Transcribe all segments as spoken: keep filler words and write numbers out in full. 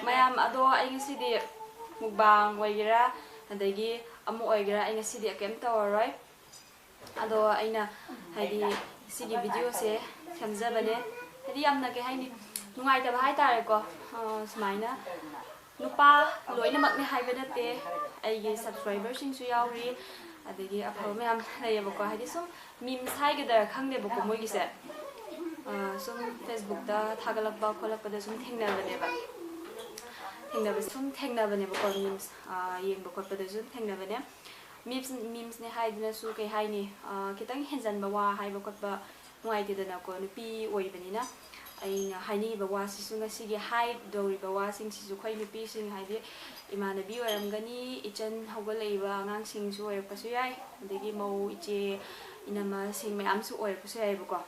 ꯃꯌꯥꯝ ꯑꯗꯣ, ꯑꯩ ꯉꯁꯤꯗꯤ mukbang ꯑꯣꯏꯒꯦꯔꯥ ꯑꯗꯒꯤ ꯑꯃ ꯑꯣꯏꯒꯦꯔꯥ, ꯑꯩ ꯉꯁꯤꯗꯤ ꯀꯩꯝ ꯇꯧꯔꯔꯣꯏ꯫ ꯑꯗꯣ ꯑꯩꯅ ꯍꯥꯏꯗꯤ ꯁꯤꯒꯤ video ꯁꯦ ꯁꯦꯝꯖꯕꯅꯦ꯫ ꯍꯥꯏꯗꯤ ꯌꯥꯝꯅ, ꯀꯩ ꯍꯥꯏꯅꯤ, ꯅꯨꯡꯉꯥꯏꯇꯕ ꯍꯥꯏꯇꯥꯔꯦꯀꯣ꯫ ꯑ, ꯁꯨꯃꯥꯏꯅ ꯅꯨꯄꯥ ꯂꯣꯏꯅꯃꯛꯅꯦ ꯍꯥꯏꯕ ꯅꯠꯇꯦ, ꯑꯩꯒꯤ subscriber ꯁꯤꯡꯁꯨ ꯌꯥꯎꯔꯤ, ꯑꯗꯒꯤ ꯑꯐꯕ ꯃꯌꯥꯝ ꯂꯩꯌꯦꯕꯀꯣ꯫ ꯍꯥꯏꯗꯤ ꯁꯨꯝ memes ꯍꯥꯏꯒꯗ꯭ꯔꯥ ꯈꯪꯗꯦꯕꯀꯣ, ꯃꯣꯏꯒꯤꯁꯦ꯫ ꯑ, ꯁꯨꯝ Facebook ꯇ ꯊꯥꯒꯠꯂꯛꯄ ꯈꯣꯠꯂꯛꯄꯗ ꯁꯨꯝ ꯊꯦꯡꯅꯕꯅꯦꯕ꯫ ꯊꯦꯡꯅꯕ ꯁꯨꯝ ꯊꯦꯡꯅꯕꯅꯦꯕꯀꯣ, memes, ꯑ, ꯌꯦꯡꯕ ꯈꯣꯠꯄꯗꯁꯨ ꯁꯨꯝ ꯊꯦꯡꯅꯕꯅꯦ꯫ Memes, memes ꯅꯦ ꯍꯥꯏꯗꯨꯅꯁꯨ, ꯀꯩ ꯍꯥꯏꯅꯤ, ꯑ, ꯈꯤꯇꯪ ꯍꯦꯟꯖꯟꯕ ꯋꯥ ꯍꯥꯏꯕ ꯈꯣꯠꯄ ꯅꯨꯡꯉꯥꯏꯇꯦꯗꯅꯀꯣ, ꯅꯨꯄꯤ ꯑꯣꯏꯕꯅꯤꯅ꯫ ꯑꯩꯅ ꯍꯥꯏꯅꯤꯡꯉꯤꯕ ꯋꯥꯁꯤꯁꯨ, ꯉꯁꯤꯒꯤ ꯍꯥꯏꯗꯧꯔꯤꯕ ꯋꯥꯁꯤꯡꯁꯤꯁꯨ ꯑꯩꯈꯣꯏ ꯅꯨꯄꯤꯁꯤꯡ, ꯍꯥꯏꯗꯤ ꯏꯃꯥꯟꯅꯕꯤ ꯑꯣꯏꯔꯝꯒꯅꯤ, ꯏꯆꯟ ꯍꯧꯒꯠꯂꯛꯏꯕ ꯑꯉꯥꯡꯁꯤꯡꯁꯨ ꯑꯣꯏꯔꯛꯄꯁꯨ ꯌꯥꯏ, ꯑꯗꯒꯤ ꯃꯧ, ꯏꯆꯦ, ꯏꯅꯝꯃꯁꯤꯡ ꯃꯌꯥꯝꯁꯨ ꯑꯣꯏꯔꯛꯄꯁꯨ ꯌꯥꯏꯕꯀꯣ꯫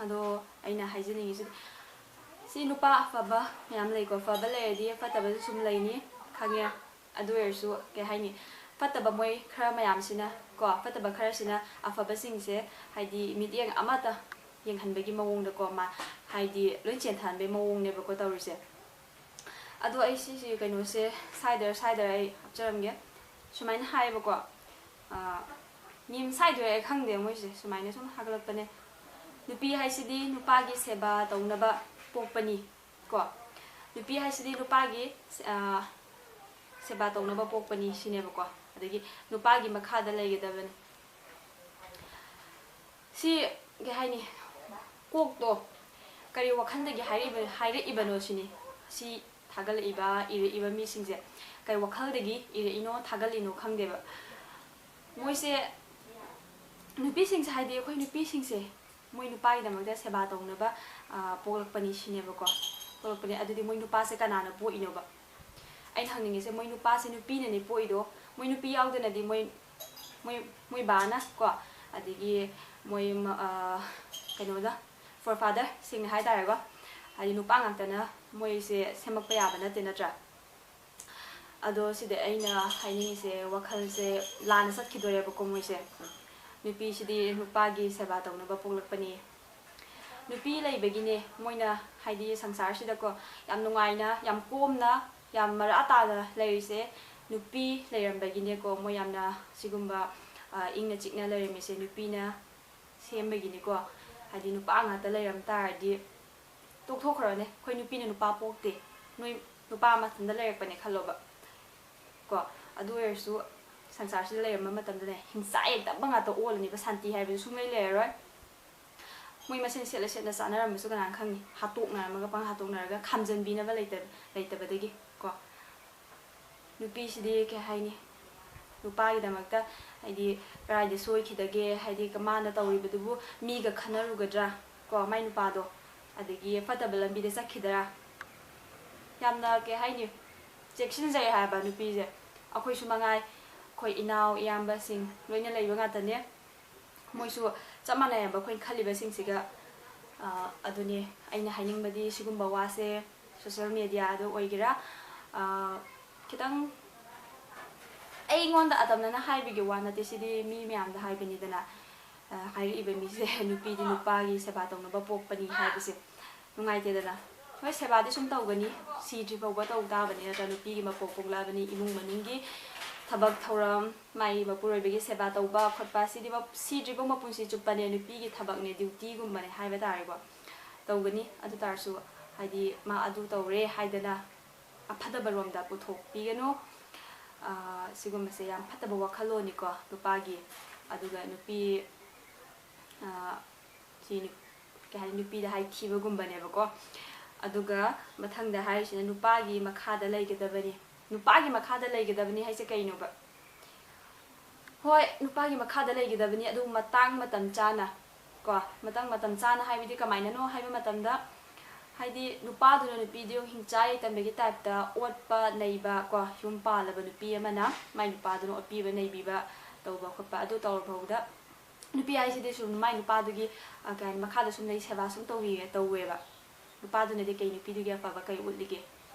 ꯑꯗꯣ ꯑꯩꯅ ꯍꯥꯏꯖꯅꯤꯡꯉꯤꯁꯤ, ꯁꯤ ꯅꯨꯄꯥ ꯑꯐꯕ ꯃꯌꯥꯝ ꯂꯩꯀꯣ, ꯑꯐꯕ ꯂꯩꯔꯗꯤ ꯐꯠꯇꯕꯁꯨ ꯁꯨꯝ ꯂꯩꯅꯤ ꯈꯪꯉꯦ꯫ ꯑꯗꯨ ꯑꯣꯏꯔꯁꯨ, ꯀꯩ ꯍꯥꯏꯅꯤ, ꯐꯠꯇꯕ ꯃꯣꯏ ꯈꯔ ꯃꯌꯥꯝꯁꯤꯅ ꯀꯣ, ꯐꯠꯇꯕ ꯈꯔꯁꯤꯅ ꯑꯐꯕꯁꯤꯡꯁꯦ, ꯍꯥꯏꯗꯤ, ꯃꯤꯠꯌꯦꯡ ꯑꯃꯠꯇ ꯌꯦꯡꯍꯟꯕꯒꯤ ꯃꯑꯣꯡꯗꯀꯣ, ꯃꯥ, ꯍꯥꯏꯗꯤ, ꯂꯣꯏ ꯆꯦꯟꯊꯍꯟꯕꯒꯤ ꯃꯑꯣꯡꯅꯦꯕꯀꯣ ꯇꯧꯔꯤꯁꯦ꯫ ꯑꯗꯣ ꯑꯩ ꯁꯤꯁꯤ ꯀꯩꯅꯣꯁꯦ ꯁꯥꯏꯗꯔ ꯁꯥꯏꯗꯔ ꯑꯩ ꯍꯥꯞꯆꯔꯝꯒꯦ꯫ ꯁꯨꯃꯥꯏꯅ ꯍꯥꯏꯌꯦꯕꯀꯣ, ꯑ, memes ꯍꯥꯏꯗꯣꯏꯔꯥ ꯑꯩ ꯈꯪꯗꯦ, ꯃꯣꯏꯁꯦ ꯁꯨꯃꯥꯏꯅ ꯁꯨꯝ ꯍꯥꯒꯠꯂꯛꯄꯅꯦ: "ꯅꯨꯄꯤ ꯍꯥꯏꯁꯤꯗꯤ ꯅꯨꯄꯥꯒꯤ ꯁꯦꯕꯥ ꯇꯧꯅꯕ ꯄꯣꯛꯄꯅꯤ" ꯀꯣ꯫ "ꯅꯨꯄꯤ ꯍꯥꯏꯁꯤꯗꯤ ꯅꯨꯄꯥꯒꯤ, ꯑ, ꯁꯦꯕꯥ ꯇꯧꯅꯕ ꯄꯣꯛꯄꯅꯤ" ꯁꯤꯅꯦꯕꯀꯣ꯫ ꯑꯗꯒꯤ "ꯅꯨꯄꯥꯒꯤ ꯃꯈꯥꯗ ꯂꯩꯒꯗꯕꯅꯤ"꯫ ꯁꯤ, ꯀꯩ ꯍꯥꯏꯅꯤ, ꯀꯣꯛꯇꯣ ꯀꯔꯤ ꯋꯥꯈꯜꯗꯒꯤ ꯍꯥꯏꯔꯛꯏꯕ-, ꯍꯥꯏꯔꯛꯏꯕꯅꯣ ꯁꯤꯅꯤ꯫ ꯁꯤ ꯊꯥꯒꯠꯂꯛꯏꯕ, ꯏꯔꯛꯏꯕ ꯃꯤꯁꯤꯡꯁꯦ ꯀꯔꯤ ꯋꯥꯈꯜꯗꯒꯤ ꯏꯔꯛꯏꯅꯣ, ꯊꯥꯒꯠꯂꯤꯅꯣ ꯈꯪꯗꯦꯕ꯫ ꯃꯣꯏꯁꯦ, ꯅꯨꯄꯤꯁꯤꯡꯁꯦ, ꯍꯥꯏꯗꯤ ꯑꯩꯈꯣꯏ ꯅꯨꯄꯤꯁꯤꯡꯁꯦ, ꯃꯣꯏ ꯅꯨꯄꯥꯒꯤꯗꯃꯛꯇ ꯁꯦꯕꯥ ꯇꯧꯅꯕ, ꯑ, ꯄꯣꯛꯂꯛꯄꯅꯤ ꯁꯤꯅꯦꯕꯀꯣ꯫ ꯄꯣꯛꯂꯛꯄꯅꯤ꯫ ꯑꯗꯨꯗꯤ ꯃꯣꯏ ꯅꯨꯄꯥꯁꯦ ꯀꯅꯥꯅ ꯄꯣꯛꯏꯅꯣꯕ? ꯑꯩꯅ ꯍꯪꯅꯤꯡꯉꯤꯁꯦ, ꯃꯣꯏ ꯅꯨꯄꯥꯁꯦ ꯅꯨꯄꯤꯅꯅꯦ ꯄꯣꯛꯏꯗꯣ꯫ ꯃꯣꯏ ꯅꯨꯄꯤ ꯌꯥꯎꯗꯅꯗꯤ ꯃꯣꯏ, ꯃꯣꯏ, ꯃꯣꯏ ꯕꯥꯅ ꯀꯣ, ꯑꯗꯒꯤ ꯃꯣꯏ ꯃ-, ꯑ, ꯀꯩꯅꯣꯗ, forefather ꯁꯤꯡꯅ ꯍꯥꯏꯇꯥꯔꯦꯀꯣ, ꯍꯥꯏꯗꯤ ꯅꯨꯄꯥ ꯉꯥꯛꯇꯅ ꯃꯣꯏꯁꯦ ꯁꯦꯝꯃꯛꯄ ꯌꯥꯕ ꯅꯠꯇꯦ, ꯅꯠꯇ꯭ꯔꯥ? ꯑꯗꯣ ꯁꯤꯗ ꯑꯩꯅ ꯍꯥꯏꯅꯤꯡꯉꯤꯁꯦ, ꯋꯥꯈꯜꯁꯦ ꯂꯥꯟꯅ ꯆꯠꯈꯤꯗꯣꯔꯦꯕꯀꯣ ꯃꯣꯏꯁꯦ꯫ ꯅꯨꯄꯤꯁꯤꯗꯤ ꯅꯨꯄꯥꯒꯤ ꯁꯦꯕꯥ ꯇꯧꯅꯕ ꯄꯣꯛꯂꯛꯄꯅꯤ꯫ ꯅꯨꯄꯤ ꯂꯩꯕꯒꯤꯅꯦ ꯃꯣꯏꯅ, ꯍꯥꯏꯗꯤ, ꯁꯪꯁꯥꯔꯁꯤꯗꯀꯣ ꯌꯥꯝ ꯅꯨꯡꯉꯥꯏꯅ, ꯌꯥꯝ ꯀꯣꯝꯅ, ꯌꯥꯝ ꯃꯔꯥ ꯇꯥꯅ ꯂꯩꯔꯤꯁꯦ꯫ ꯅꯨꯄꯤ ꯂꯩꯔꯝꯕꯒꯤꯅꯦꯀꯣ ꯃꯣꯏ ꯌꯥꯝꯅ ꯁꯤꯒꯨꯝꯕ, ꯑ, ꯏꯪꯅ ꯆꯤꯛꯅ ꯂꯩꯔꯝꯃꯤꯁꯦ ꯅꯨꯄꯤꯅ ꯁꯦꯝꯕꯒꯤꯅꯤꯀꯣ꯫ ꯍꯥꯏꯗꯤ, ꯅꯨꯄꯥ ꯉꯥꯛꯇ ꯂꯩꯔꯝ ꯇꯥꯔꯗꯤ, ꯇꯣꯛꯊꯣꯛꯈ꯭ꯔꯣꯅꯦ, ꯑꯩꯈꯣꯏ ꯅꯨꯄꯤꯅ ꯅꯨꯄꯥ ꯄꯣꯛꯇꯦ, ꯅꯣꯏ ꯅꯨꯄꯥ ꯃꯊꯟꯇ ꯂꯩꯔꯛꯄꯅꯦ ꯈꯜꯂꯣꯕ꯫ ꯀꯣ, ꯑꯗꯨ ꯑꯣꯏꯔꯁꯨ ꯁꯪꯁꯥꯔꯁꯤꯗ ꯂꯩꯔꯝꯕ ꯃꯇꯝꯗꯅꯦ ꯍꯤꯡꯆꯥ ꯌꯦꯛꯇꯕ ꯉꯥꯛꯇ ꯑꯣꯜꯂꯅꯦꯕ, ꯁꯥꯟꯇꯤ ꯍꯥꯏꯕꯗꯨ ꯁꯨꯡꯂꯩ ꯂꯩꯔꯔꯣꯏ꯫ ꯃꯣꯏ ꯃꯁꯦꯟ ꯁꯦꯠꯂ ꯁꯦꯠꯂ ꯆꯥꯅꯔꯝꯕꯁꯨ ꯀꯅꯥꯅ ꯈꯪꯅꯤ? ꯍꯥꯠꯇꯣꯛꯅꯔꯝꯃꯒ ꯄꯪꯍꯥꯠ ꯍꯥꯠꯇꯣꯛꯅꯔꯒ ꯈꯥꯝꯖꯟꯕꯤꯅꯕ ꯂꯩꯇꯕ, ꯂꯩꯇꯕꯗꯒꯤ ꯀꯣ꯫ ꯅꯨꯄꯤꯁꯤꯗꯤ ꯀꯩ ꯍꯥꯏꯅꯤ, ꯅꯨꯄꯥꯒꯤꯗꯃꯛꯇ, ꯍꯥꯏꯗꯤ, ꯀꯗꯥꯏꯗ ꯁꯣꯏꯈꯤꯗꯒꯦ, ꯍꯥꯏꯗꯤ, ꯃꯥꯅ ꯇꯧꯔꯤꯕꯗꯨꯕꯨ ꯃꯤꯒ ꯈꯟꯅꯔꯨꯒꯗ꯭ꯔꯥ ꯀꯣ, ꯃꯥꯏ ꯅꯨꯄꯥꯗꯣ, ꯑꯗꯒꯤ ꯐꯠꯇꯕ ꯂꯝꯕꯤꯗ ꯆꯠꯈꯤꯗꯔꯥ? ꯌꯥꯝꯅ, ꯀꯩ ꯍꯥꯏꯅꯤ, ꯆꯦꯛꯁꯤꯟꯖꯩ ꯍꯥꯏꯕ ꯅꯨꯄꯤꯁꯦ꯫ ꯑꯩꯈꯣꯏꯁꯨ ꯃꯉꯥꯏ, ꯑꯩꯈꯣꯏ ꯏꯅꯥꯎ ꯏꯌꯥꯝꯕꯁꯤꯡ ꯂꯣꯏꯅ ꯂꯩꯕ ꯉꯥꯛꯇꯅꯦ꯫ ꯃꯣꯏꯁꯨ ꯆꯞ ꯃꯥꯟꯅꯩ ꯍꯥꯏꯕ ꯑꯩꯈꯣꯏꯅ ꯈꯜꯂꯤꯕꯁꯤꯡꯁꯤꯒ꯫ ꯑ, ꯑꯗꯨꯅꯦ ꯑꯩꯅ ꯍꯥꯏꯅꯤꯡꯕꯗꯤ, ꯁꯤꯒꯨꯝꯕ ꯋꯥꯁꯦ ꯁꯣꯁꯦꯜ ꯃꯦꯗꯤꯌꯥꯗ ꯑꯣꯏꯒꯦꯔꯥ, ꯑ, ꯈꯤꯇꯪ ꯑꯩꯉꯣꯟꯗ ꯑꯇꯝꯅꯅ ꯍꯥꯏꯕꯒꯤ ꯋꯥ ꯅꯠꯇꯦ, ꯁꯤꯗꯤ ꯃꯤ ꯃꯌꯥꯝꯗ ꯍꯥꯏꯕꯅꯤꯗꯅ꯫ ꯑ, ꯍꯥꯏꯔꯛꯏꯕ ꯃꯤꯁꯦ ꯅꯨꯄꯤꯗꯤ ꯅꯨꯄꯥꯒꯤ ꯁꯦꯕꯥ ꯇꯧꯅꯕ ꯄꯣꯛꯄꯅꯤ ꯍꯥꯏꯕꯁꯦ ꯅꯨꯡꯉꯥꯏꯇꯦꯗꯅ꯫ ꯍꯣꯏ, ꯁꯦꯕꯥꯗꯤ ꯁꯨꯝ ꯇꯧꯒꯅꯤ, ꯁꯤꯗ꯭ꯔꯤ ꯐꯥꯎꯕ ꯇꯧ ꯇꯥꯕꯅꯤ ꯅꯠꯇ꯭ꯔꯥ? ꯅꯨꯄꯤꯒꯤ ꯃꯄꯣꯛ ꯄꯣꯛꯂꯛꯑꯕꯅꯤ, ꯏꯃꯨꯡ ꯃꯅꯨꯡꯒꯤ ꯊꯕꯛ ꯊꯧꯔꯝ, ꯃꯥꯒꯤ ꯃꯄꯨꯔꯣꯏꯕꯒꯤ ꯁꯦꯕꯥ ꯇꯧꯕ ꯈꯣꯠꯄ, ꯁꯤꯗꯤ ꯃ-, ꯁꯤꯗ꯭ꯔꯤꯐꯥꯎ ꯃꯄꯨꯟꯁꯤ ꯆꯨꯞꯄꯅꯦ ꯅꯨꯄꯤꯒꯤ ꯊꯕꯛꯅꯦ, ꯗ꯭ꯌꯨꯇꯤꯒꯨꯝꯕꯅꯦ ꯍꯥꯏꯕ ꯇꯥꯔꯦꯀꯣ꯫ ꯇꯧꯒꯅꯤ꯫ ꯑꯗꯨ ꯇꯥꯔꯁꯨ, ꯍꯥꯏꯗꯤ, ꯃꯥ ꯑꯗꯨ ꯇꯧꯔꯦ ꯍꯥꯏꯗꯅ ꯑꯐꯠꯇꯕ ꯔꯣꯝꯗ ꯄꯨꯊꯣꯛꯄꯤꯒꯅꯨ꯫ ꯑꯥ, ꯁꯤꯒꯨꯝꯕꯁꯦ ꯌꯥꯝ ꯐꯠꯇꯕ ꯋꯥꯈꯜꯂꯣꯟꯅꯤꯀꯣ ꯅꯨꯄꯥꯒꯤ꯫ ꯑꯗꯨꯒ ꯅꯨꯄꯤ, ꯑꯥ, ꯁꯤ ꯅꯨ-, ꯀꯩ ꯍꯥꯏꯅꯤ, ꯅꯨꯄꯤꯗ ꯍꯥꯏꯊꯤꯕꯒꯨꯝꯕꯅꯦꯕꯀꯣ꯫ ꯑꯗꯨꯒ ꯃꯊꯪꯗ ꯍꯥꯏꯔꯤꯁꯤꯅ ꯅꯨꯄꯥꯒꯤ ꯃꯈꯥꯗ ꯂꯩꯒꯗꯕꯅꯤ꯫ ꯅꯨꯄꯥꯒꯤ ꯃꯈꯥꯗ ꯂꯩꯒꯗꯕꯅꯤ ꯍꯥꯏꯁꯦ ꯀꯩꯅꯣꯕ? ꯍꯣꯏ, ꯅꯨꯄꯥꯒꯤ ꯃꯈꯥꯗ ꯂꯩꯒꯗꯕꯅꯤ, ꯑꯗꯨꯕꯨ ꯃꯇꯥꯡ ꯃꯇꯝ ꯆꯥꯅ ꯀꯣ꯫ ꯃꯇꯥꯡ ꯃꯇꯝ ꯆꯥꯅ ꯍꯥꯏꯕꯗꯤ ꯀꯃꯥꯏꯅꯅꯣ ꯍꯥꯏꯕ ꯃꯇꯝꯗ, ꯍꯥꯏꯗꯤ, ꯅꯨꯄꯥꯗꯨꯅ ꯅꯨꯄꯤꯗꯨ ꯍꯤꯡꯆꯥ ꯌꯥꯏꯇꯝꯕꯒꯤ ꯇꯥꯏꯞꯇ ꯑꯣꯠꯄ ꯅꯩꯕ ꯀꯣ, ꯌꯨꯝ ꯄꯥꯜꯂꯕ ꯅꯨꯄꯤ ꯑꯃꯅ ꯃꯥꯏ ꯅꯨꯄꯥꯗꯨꯅ ꯑꯣꯠꯄꯤꯕ ꯅꯩꯕꯤꯕ ꯇꯧꯕ ꯈꯣꯠꯄ ꯑꯗꯨ ꯇꯧꯔ ꯐꯥꯎꯕꯗ, ꯅꯨꯄꯤ ꯍꯥꯏꯁꯤꯗꯤ ꯁꯨꯝ ꯃꯥꯏ ꯅꯨꯄꯥꯗꯨꯒꯤ, ꯑ, ꯀꯩ ꯍꯥꯏꯅꯤ, ꯃꯈꯥꯗ ꯁꯨꯝ ꯂꯩ, ꯁꯦꯕꯥ ꯁꯨꯝ ꯇꯧꯕꯤꯌꯦ, ꯇꯧꯋꯦꯕ꯫ ꯅꯨꯄꯥꯗꯨꯅꯗꯤ ꯀꯩ ꯅꯨꯄꯤꯗꯨꯒꯤ ꯑꯐꯕ ꯀꯩ ꯎꯠꯂꯤꯒꯦ?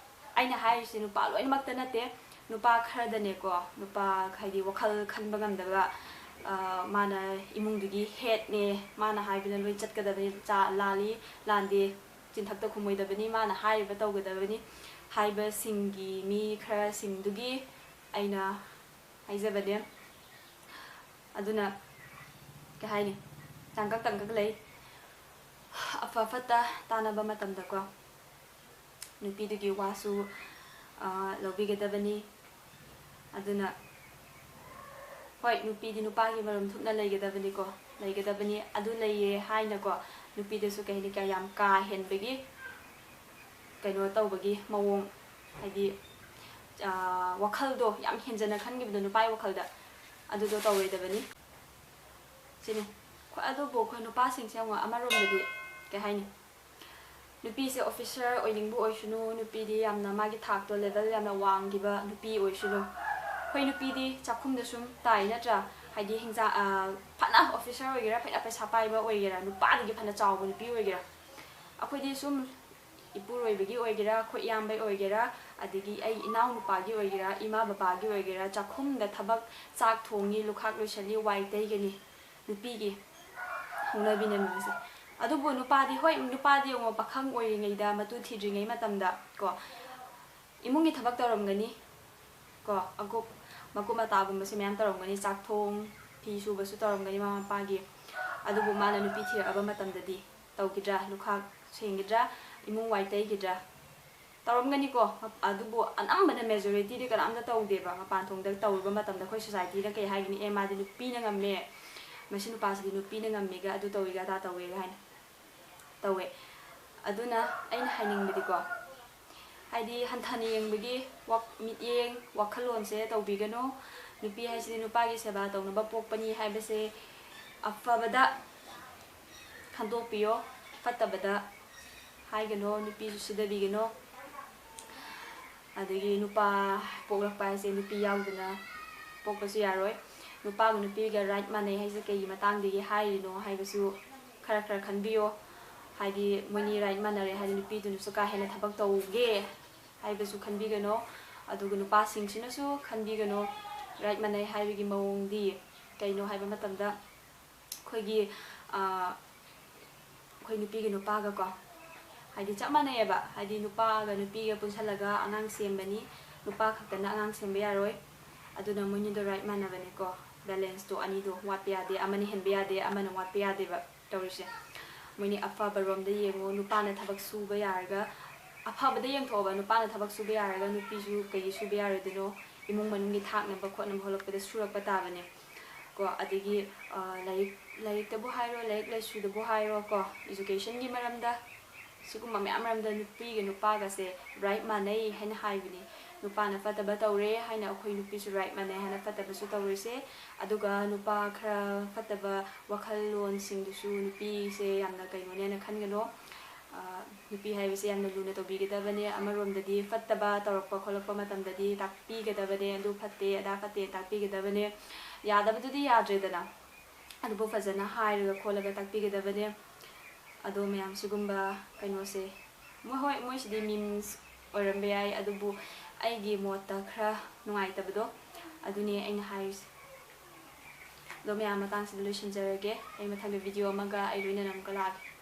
ꯑꯩꯅ ꯍꯥꯏꯔꯤꯁꯦ ꯅꯨꯄꯥ ꯂꯣꯏꯅꯃꯛꯇ ꯅꯠꯇꯦ, ꯅꯨꯄꯥ ꯈꯔꯗꯅꯦꯀꯣ, ꯅꯨꯄꯥ ꯍꯥꯏꯗꯤ ꯋꯥꯈꯜ ꯈꯟꯕ ꯉꯝꯗꯕ, ꯃꯥꯅ ꯏꯃꯨꯡꯗꯨꯒꯤ ꯍꯦꯠꯅꯦ, ꯃꯥꯅ ꯍꯥꯏꯕꯅ ꯂꯣꯏ ꯆꯠꯀꯗꯕꯅꯤ, ꯆꯥ ꯂꯥꯜꯂꯤ ꯂꯥꯟꯗꯦ, ꯆꯤꯟꯊꯛꯇ ꯈꯨꯝꯃꯣꯏꯗꯕꯅꯤ, ꯃꯥꯅ ꯍꯥꯏꯔꯤꯕ ꯇꯧꯒꯗꯕꯅꯤ ꯍꯥꯏꯕꯁꯤꯡꯒꯤ ꯃꯤ ꯈꯔꯁꯤꯡꯗꯨꯒꯤ ꯑꯩꯅ ꯍꯥꯏꯖꯕꯅꯦ꯫ ꯑꯗꯨꯅ ꯀꯩ ꯍꯥꯏꯅꯤ, ꯇꯥꯡꯀꯛ ꯇꯥꯡꯀꯛ ꯂꯩ꯫ ꯑꯐ ꯐꯠꯇ ꯇꯥꯟꯅꯕ ꯃꯇꯝꯗꯀꯣ, ꯅꯨꯄꯤꯗꯨꯒꯤ ꯋꯥꯁꯨ ꯂꯧꯕꯤꯒꯗꯕꯅꯤ꯫ ꯑꯗꯨꯅ ꯍꯣꯏ, ꯅꯨꯄꯤꯗꯤ ꯅꯨꯄꯥꯒꯤ ꯃꯔꯨꯝ ꯊꯨꯞꯅ ꯂꯩꯒꯗꯕꯅꯤꯀꯣ, ꯂꯩꯒꯗꯕꯅꯤ꯫ ꯑꯗꯨ ꯂꯩꯌꯦ ꯍꯥꯏꯅꯀꯣ, ꯅꯨꯄꯤꯗꯁꯨ ꯀꯩ ꯍꯥꯏꯅꯤ, ꯀꯌꯥ ꯌꯥꯝ ꯀꯥ ꯍꯦꯟꯕꯒꯤ ꯀꯩꯅꯣ ꯇꯧꯕꯒꯤ ꯃꯑꯣꯡ, ꯍꯥꯏꯗꯤ ꯋꯥꯈꯜꯗꯣ ꯌꯥꯝ ꯍꯦꯟꯖꯟꯅ ꯈꯟꯈꯤꯕꯗꯣ ꯅꯨꯄꯥꯒꯤ ꯋꯥꯈꯜꯗ, ꯑꯗꯨꯗꯣ ꯇꯧꯔꯣꯏꯗꯕꯅꯤ ꯁꯤꯅꯤ꯫ ꯑꯗꯨꯕꯨ ꯑꯩꯈꯣꯏ ꯅꯨꯄꯥꯁꯤꯡꯁꯦ ꯑꯃꯨꯛ ꯑꯃꯔꯣꯝꯗꯗꯤ ꯀꯩ ꯍꯥꯏꯅꯤ, ꯅꯨꯄꯤꯁꯦ ꯑꯣꯐꯤꯁꯔ ꯑꯣꯏꯅꯤꯡꯕ ꯑꯣꯏꯁꯅꯨ, ꯅꯨꯄꯤꯗꯤ ꯌꯥꯝꯅ ꯃꯥꯒꯤ ꯊꯥꯛꯇꯣ, ꯂꯦꯚꯦꯜ ꯌꯥꯝꯅ ꯋꯥꯡꯈꯤꯕ ꯅꯨꯄꯤ ꯑꯣꯏꯁꯅꯨ, ꯑꯩꯈꯣꯏ ꯅꯨꯄꯤꯗꯤ ꯆꯥꯛꯈꯨꯝꯗ ꯁꯨꯝ ꯇꯥꯏ ꯅꯠꯇ꯭ꯔꯥ? ꯍꯥꯏꯗꯤ ꯍꯤꯡꯖꯥ ꯐꯅ ꯑꯣꯐꯤꯁꯔ ꯑꯣꯏꯒꯦꯔꯥ, ꯐꯅ ꯄꯩꯁꯥ ꯄꯥꯏꯕ ꯑꯣꯏꯒꯦꯔꯥ, ꯅꯨꯄꯥꯗꯒꯤ ꯐꯅ ꯆꯥꯎꯕ ꯅꯨꯄꯤ ꯑꯣꯏꯒꯦꯔꯥ, ꯑꯩꯈꯣꯏꯗꯤ ꯁꯨꯝ ꯏꯄꯨꯔꯣꯏꯕꯒꯤ ꯑꯣꯏꯒꯦꯔꯥ, ꯑꯩꯈꯣꯏ ꯏꯌꯥꯝꯕꯩ ꯑꯣꯏꯒꯦꯔꯥ, ꯑꯗꯒꯤ ꯑꯩ ꯏꯅꯥꯎꯅꯨꯄꯥꯒꯤ ꯑꯣꯏꯒꯦꯔꯥ, ꯏꯃꯥ ꯕꯕꯥꯒꯤ ꯑꯣꯏꯒꯦꯔꯥ, ꯆꯥꯛꯈꯨꯝꯗ ꯊꯕꯛ, ꯆꯥꯛ ꯊꯣꯡꯉꯤ, ꯂꯨꯈꯥꯛ ꯂꯣꯏꯁꯜꯂꯤ, ꯋꯥꯏ ꯇꯩꯒꯅꯤ, ꯅꯨꯄꯤꯒꯤ ꯍꯧꯅꯕꯤꯅꯦ ꯃꯥꯁꯦ꯫ ꯑꯗꯨꯕꯨ ꯅꯨꯄꯥꯗꯤ, ꯍꯣꯏ, ꯅꯨꯄꯥꯗꯤ ꯌꯦꯡꯉꯣ, ꯄꯥꯈꯪ ꯑꯣꯏꯔꯤꯉꯩꯗ, ꯃꯇꯨ ꯊꯤꯗ꯭ꯔꯤꯉꯩ ꯃꯇꯝꯗ ꯀꯣ, ꯏꯃꯨꯡꯒꯤ ꯊꯕꯛ ꯇꯧꯔꯝꯒꯅꯤ ꯀꯣ, ꯑꯀꯨꯞ ꯃꯀꯨꯞ ꯃꯇꯥꯒꯨꯝꯕꯁꯦ ꯃꯌꯥꯝ ꯇꯧꯔꯝꯒꯅꯤ, ꯆꯥꯛ ꯊꯣꯡ, ꯐꯤ ꯁꯨꯕꯁꯨ ꯇꯧꯔꯝꯒꯅꯤ ꯃꯃꯥ ꯃꯄꯥꯒꯤ꯫ ꯑꯗꯨꯕꯨ ꯃꯥꯅ ꯅꯨꯄꯤ ꯊꯤꯔꯛꯑꯕ ꯃꯇꯝꯗꯗꯤ ꯇꯧꯈꯤꯗ꯭ꯔꯥ? ꯂꯨꯈꯥꯛ ꯁꯦꯡꯈꯤꯗ꯭ꯔꯥ? ꯏꯃꯨꯡ ꯋꯥꯏ ꯇꯩꯈꯤꯗ꯭ꯔꯥ? ꯇꯧꯔꯝꯒꯅꯤꯀꯣ꯫ ꯑꯗꯨꯕꯨ ꯑꯅꯝꯕꯅ ꯃꯦꯖꯣꯔꯤꯇꯤꯗꯤ ꯀꯅꯥꯝꯇ ꯇꯧꯗꯦꯕ꯫ ꯃꯄꯥꯟ ꯊꯣꯡꯗ ꯇꯧꯔꯨꯕ ꯃꯇꯝꯗ ꯑꯩꯈꯣꯏ ꯁꯣꯁꯥꯏꯇꯤꯗ ꯀꯩ ꯍꯥꯏꯒꯅꯤ, "ꯑꯦ, ꯃꯥꯗꯤ ꯅꯨꯄꯤꯅ ꯉꯝꯃꯦ, ꯃꯁꯤ ꯅꯨꯄꯥꯁꯤꯗꯤ ꯅꯨꯄꯤꯅ ꯉꯝꯃꯦꯒ, ꯑꯗꯨ ꯇꯧꯋꯤꯒ, ꯑꯗꯥ ꯇꯧꯋꯦꯒ" ꯍꯥꯏꯅ ꯇꯧꯋꯦ꯫ ꯑꯗꯨꯅ ꯑꯩꯅ ꯍꯥꯏꯅꯤꯡꯕꯗꯤꯀꯣ, ꯍꯥꯏꯗꯤ ꯍꯟꯊꯅ ꯌꯦꯡꯕꯒꯤ ꯋꯥꯛ-, ꯃꯤꯠꯌꯦꯡ, ꯋꯥꯈꯜꯂꯣꯟꯁꯦ ꯇꯧꯕꯤꯒꯅꯨ꯫ ꯅꯨꯄꯤ ꯍꯥꯏꯁꯤꯗꯤ ꯅꯨꯄꯥꯒꯤ ꯁꯦꯕꯥ ꯇꯧꯅꯕ ꯄꯣꯛꯄꯅꯤ ꯍꯥꯏꯕꯁꯦ ꯑꯐꯕꯗ ꯈꯟꯗꯣꯛꯄꯤꯌꯣ, ꯐꯠꯇꯕꯗ ꯍꯥꯏꯒꯅꯣ, ꯅꯨꯄꯤꯁꯨ ꯁꯤꯗꯕꯤꯒꯅꯣ꯫ ꯑꯗꯒꯤ ꯅꯨꯄꯥ ꯄꯣꯛꯂꯛꯄ ꯍꯥꯏꯁꯦ ꯅꯨꯄꯤ ꯌꯥꯎꯗꯅ ꯄꯣꯛꯄꯁꯨ ꯌꯥꯔꯣꯏ꯫ ꯅꯨꯄꯥꯒ ꯅꯨꯄꯤꯒ ꯔꯥꯏꯠ ꯃꯥꯟꯅꯩ ꯍꯥꯏꯁꯦ ꯀꯩꯒꯤ ꯃꯇꯥꯡꯗꯒꯤ ꯍꯥꯏꯔꯤꯅꯣ ꯍꯥꯏꯕꯁꯨ ꯈꯔ ꯈꯔ ꯈꯟꯕꯤꯌꯣ꯫ ꯍꯥꯏꯗꯤ ꯃꯣꯏꯅꯤ ꯔꯥꯏꯠ ꯃꯥꯟꯅꯔꯦ ꯍꯥꯏꯗꯤ ꯅꯨꯄꯤꯗꯨꯅꯁꯨ ꯀꯥ ꯍꯦꯟꯅ ꯊꯕꯛ ꯇꯧꯒꯦ ꯍꯥꯏꯕꯁꯨ ꯈꯟꯕꯤꯒꯅꯣ꯫ ꯑꯗꯨꯒ ꯅꯨꯄꯥꯁꯤꯡꯁꯤꯅꯁꯨ ꯈꯟꯕꯤꯒꯅꯣ, ꯔꯥꯏꯠ ꯃꯥꯟꯅꯩ ꯍꯥꯏꯕꯒꯤ ꯃꯑꯣꯡꯗꯤ꯫ ꯀꯩꯅꯣ ꯍꯥꯏꯕ ꯃꯇꯝꯗ, ꯑꯩꯈꯣꯏꯒꯤ ꯑꯩꯈꯣꯏ ꯅꯨꯄꯤꯒ ꯅꯨꯄꯥꯒꯀꯣ, ꯍꯥꯏꯗꯤ ꯆꯞ ꯃꯥꯟꯅꯩꯌꯦꯕ, ꯍꯥꯏꯗꯤ ꯅꯨꯄꯥꯒ ꯅꯨꯄꯤꯒ ꯄꯨꯟꯁꯜꯂꯒ ꯑꯉꯥꯡ ꯁꯦꯝꯕꯅꯤ꯫ ꯅꯨꯄꯥ ꯈꯛꯇꯅ ꯑꯉꯥꯡ ꯁꯦꯝꯕ ꯌꯥꯔꯣꯏ꯫ ꯑꯗꯨꯅ ꯃꯣꯏꯅꯤꯗꯣ ꯔꯥꯏꯠ ꯃꯥꯟꯅꯕꯅꯤꯀꯣ꯫ ꯕꯦꯂꯦꯟꯁꯇꯣ ꯑꯅꯤꯗꯣ ꯋꯥꯠꯄ ꯌꯥꯗꯦ, ꯑꯃꯅ ꯍꯦꯟꯕ ꯌꯥꯗꯦ, ꯑꯃꯅ ꯋꯥꯠꯄ ꯌꯥꯗꯦꯕ ꯇꯧꯔꯤꯁꯦ꯫ ꯃꯣꯏꯅꯤ ꯑꯐꯕꯔꯣꯝꯗ ꯌꯦꯡꯉꯣ꯫ ꯅꯨꯄꯥꯅ ꯊꯕꯛ ꯁꯨꯕ ꯌꯥꯔꯒ, ꯑꯐꯕꯗ ꯌꯦꯡꯊꯣꯛꯑꯣꯕ꯫ ꯅꯨꯄꯥꯅ ꯊꯕꯛ ꯁꯨꯕ ꯌꯥꯔꯒ ꯅꯨꯄꯤꯁꯨ ꯀꯩꯒꯤ ꯁꯨꯕ ꯌꯥꯔꯣꯏꯗꯣꯏꯅꯣ? ꯏꯃꯨꯡ ꯃꯅꯨꯡꯒꯤ ꯊꯥꯛꯅꯕ ꯈꯣꯠꯅꯕ ꯍꯣꯠꯂꯛꯄꯗ ꯁꯨꯔꯛꯄ ꯇꯥꯕꯅꯦ ꯀꯣ꯫ ꯑꯗꯒꯤ ꯂꯥꯏꯔꯤꯛ ꯂꯥꯏꯔꯤꯛꯇꯕꯨ ꯍꯥꯏꯔꯣ, ꯂꯥꯏꯔꯤꯛ ꯂꯥꯏꯁꯨꯗꯕꯨ ꯍꯥꯏꯔꯣ ꯀꯣ, ꯏꯖꯨꯀꯦꯁꯟꯒꯤ ꯃꯔꯝꯗ, ꯁꯤꯒꯨꯝꯕ ꯃꯌꯥꯝ ꯃꯔꯝꯗ ꯅꯨꯄꯤꯒ ꯅꯨꯄꯥꯒꯁꯦ ꯔꯥꯏꯠ ꯃꯥꯟꯅꯩ ꯍꯥꯏꯅ ꯍꯥꯏꯕꯅꯤ꯫ ꯅꯨꯄꯥꯅ ꯐꯠꯇꯕ ꯇꯧꯔꯦ ꯍꯥꯏꯅ ꯑꯩꯈꯣꯏ ꯅꯨꯄꯤꯁꯨ ꯔꯥꯏꯠ ꯃꯥꯟꯅꯩ ꯍꯥꯏꯅ ꯐꯠꯇꯕꯁꯨ ꯇꯧꯔꯣꯏꯁꯦ꯫ ꯑꯗꯨꯒ ꯅꯨꯄꯥ ꯈꯔ ꯐꯠꯇꯕ ꯋꯥꯈꯜꯂꯣꯟꯁꯤꯡꯗꯨꯁꯨ ꯅꯨꯄꯤꯁꯦ ꯌꯥꯝꯅ ꯀꯩꯅꯣꯅꯦꯅ ꯈꯟꯒꯅꯣ꯫ ꯅꯨꯄꯤ ꯍꯥꯏꯕꯁꯦ ꯌꯥꯝꯅ ꯂꯨꯅ ꯇꯧꯕꯤꯒꯗꯕꯅꯦ꯫ ꯑꯃꯔꯣꯝꯗꯗꯤ ꯐꯠꯇꯕ ꯇꯧꯔꯛꯄ ꯈꯣꯠꯂꯛꯄ ꯃꯇꯝꯗꯗꯤ ꯇꯥꯛꯄꯤꯒꯗꯕꯅꯦ, ꯑꯗꯨ ꯐꯠꯇꯦ ꯑꯗꯥ ꯐꯠꯇꯦ ꯇꯥꯛꯄꯤꯒꯗꯕꯅꯦ꯫ ꯌꯥꯗꯕꯗꯨꯗꯤ ꯌꯥꯗ꯭ꯔꯦꯗꯅ, ꯑꯗꯨꯕꯨ ꯐꯖꯅ ꯍꯥꯏꯔꯒ ꯈꯣꯠꯂꯒ ꯇꯥꯛꯄꯤꯒꯗꯕꯅꯦ꯫ ꯑꯗꯣ ꯃꯌꯥꯝ ꯁꯤꯒꯨꯝꯕ ꯀꯩꯅꯣꯁꯦ, ꯃꯣꯏ ꯍꯣꯏ, ꯃꯣꯏꯁꯤꯗꯤ ꯃꯤꯝꯁ ꯑꯣꯏꯔꯝꯕ ꯌꯥꯏ, ꯑꯗꯨꯕꯨ ꯑꯩꯒꯤ ꯃꯣꯠꯇ ꯈꯔ ꯅꯨꯡꯉꯥꯏꯇꯕꯗꯣ, ꯑꯗꯨꯅꯦ ꯑꯩꯅ ꯍꯥꯏꯔꯤꯁꯦ꯫ ꯑꯗꯣ ꯃꯌꯥꯝ, ꯃꯇꯥꯡꯁꯤꯗ ꯂꯣꯏꯁꯤꯟꯖꯔꯒꯦ꯫ ꯑꯩ ꯃꯊꯪꯗ ꯚꯤꯗꯤꯑꯣ ꯑꯃꯒ ꯑꯩ ꯂꯣꯏꯅꯅ ꯑꯃꯨꯛꯀ ꯂꯥꯛꯑꯒꯦ꯫